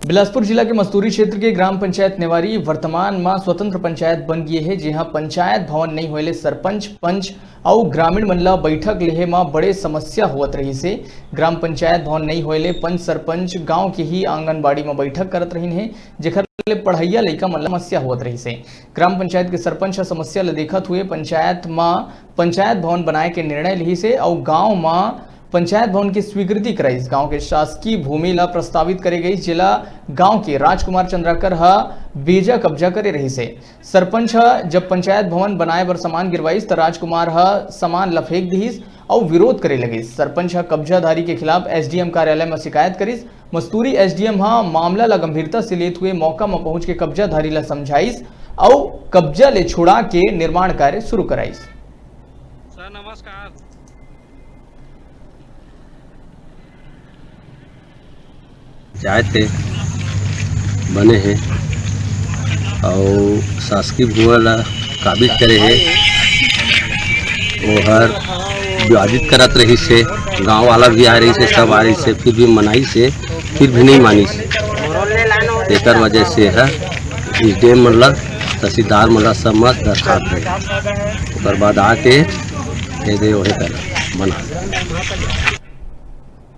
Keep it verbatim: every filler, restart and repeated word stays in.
बिलासपुर जिला के मस्तूरी क्षेत्र के ग्राम पंचायत नेवारी वर्तमान म स्वतंत्र पंचायत बन गे हे, जेहा पंचायत भवन नइ होए ले सरपंच, पंच अउ ग्रामीण मन ल बैठक लेहे म बड़े समस्या होवत रहिस हे। ग्राम पंचायत भवन नइ होए ले पंच, सरपंच गांव के ही आंगनबाड़ी म बैठक करत रहिन हे, जेखर ले पढ़इया लइका मन ल समस्या होवत रहिस हे। ग्राम पंचायत के सरपंच ह समस्या ल देखत हुए पंचायत म पंचायत भवन बनाए के निर्णय लिहिस हे अउ गांव म पंचायत भवन की स्वीकृति कराइस। गांव के शासकीय भूमि ला प्रस्तावित करे गई, जेला गांव के राजकुमार चंद्राकर ह बेजा कब्जा करे रहिस हे। सरपंच ह जब पंचायत भवन बनाए बर सामान गिरवाइस, त राजकुमार ह सामान ला फेंक दिहिस अउ विरोध करे लगिस। सरपंच ह कब्जाधारी के खिलाफ एसडीएम कार्यालय म शिकायत करिस। मस्तूरी एसडीएम ह मामला ला गंभीरता से लेत हुए मौका म पहुंच के कब्जाधारी ला समझाइस अउ कब्जा ले छुड़ा के निर्माण कार्य शुरू कराइस। सर, नमस्कार। जाए थे, बने हे, अउ शासकीय भुआ ला काबिज करे हे, ओहर विवादित करत रहिस हे, गांव वाला भी आ रहिस हे, सब आ रहिस हे, फिर भी मनाइस हे, फिर भी नहीं मानिस। तेकर वजह से ह एसडीएम मन ला, तहसीलदार मन ला सब मत दरखास्त दे। ओकर बाद आके ये दे ओहे कर बना।